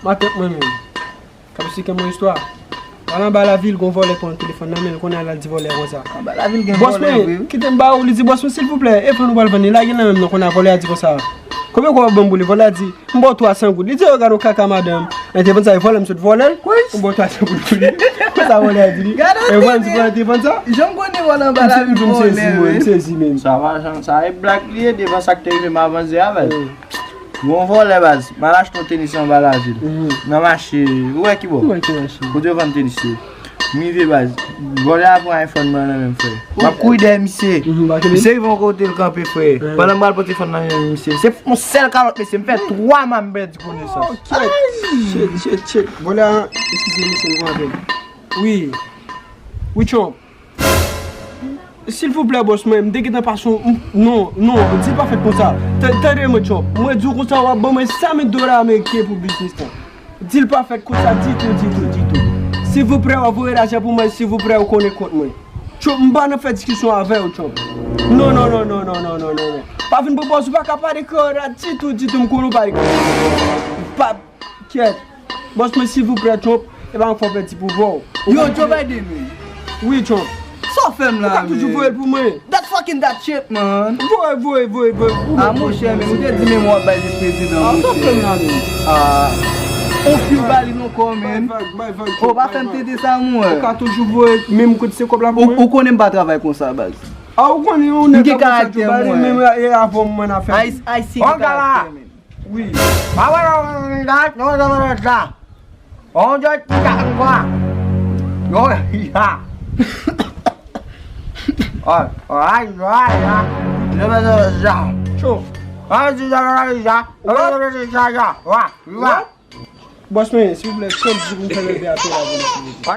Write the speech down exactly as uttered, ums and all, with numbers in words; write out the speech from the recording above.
Matant mwen menm k ap esplike mwen istwa. Al anba lavil, gon vòlè pran telefòn nan men l, kounye a l al di vòlè konsa. Anba lavil gen vòlè vre wi. Bòs mwen, kite m ba ou, li di, bòs mwen, silvouplè, e vann ou pral vann li, lage l nan men m non, kounye a vòlè a di konsa. Konbyen kòb w ap ban m pou li? Vòlè a di, m ba w twa san goud. Li di, yo, gade yon kaka madanm. Mwen te vann sa, e vòlè m sot vòlè l. M ba w twa san goud pou li. Konsa vòlè a di li. E vòlè m sot vòlè te vann sa. Jan m konnen vòlè anba lavil vòlè vre. M sezi menm. Sa pa janm, sa e blag li ye devan sa k te rive m avan Zé a, baz. Gon vòlè baz, m al achte yon tenis anba lavil. Nan mache, ou wè ki bò? Ou wè ki mache? Kote yo vann tenis yo? M rive baz, vòlè a pran iPhone mwen nan men m frè. M ap kouri dèyè misye. Misye rive yon kote l kanpe frè. Pandan m pral pote fòn nan men misye. Se yon sèl kalòt mesye, m fè twa ma m pèdi konesans. Shit, shit, shit. Vòlè a, eskize mesye, m pran apèl. Wi. Wi Trump. Silvouplè bòs mwen, m te gentan pase yon, non, non, di l pa fèt konsa. Tande mwen Trump, mwen di w konsa w ap ban mwen san mil dola ameriken pou biznis lan. Di l pa fèt konsa ditou, ditou, ditou. Silvouplè w ap voye lajan pou mwen, silvouplè ou konnen kont mwen. Trump, m pa nan fè diskisyon avè w Trump. Non, non, non. Pa vin pou bòs ou pa ka pale kreyòl la ditou, ditou, m konnen w pale kreyòl. Pa Kyèt. Bòs mwen silvouplè Trump, e pa yon fò pèdi pouvwa w. Yo, Joe Biden wi. Wi Trump. Sa w fè m la menm? Ou ka toujou voye l pou mwen. That fucking that shit man. Voye, voye, voye, voye. A monchè, men ou te di menm w ap bay vis prezidan. A sa w fè m la menm? A. On fi w ba li non kò menm. Bay vag, bay vag. O pa fè m tete sa mwen. Ou ka toujou voye menm kote se kòb la pou mwen. Ou konnen m pa travay konsa baz. A ou konnen yon nèg ka fè sa Joe Biden menm e avè w mwen afè. Ayisyen gen karaktè menm. Wi. Mwen wè yon gad, yon gad, yon gad, yon gad, yon gad. Yon gad. Ay, ay, ay, ay. Cho. Ay, di ja, ja, ja. Ja, ja. Bòs mwen, silvouplè, Trump di pou m fè bèbè a peye la pou li, silvouplè.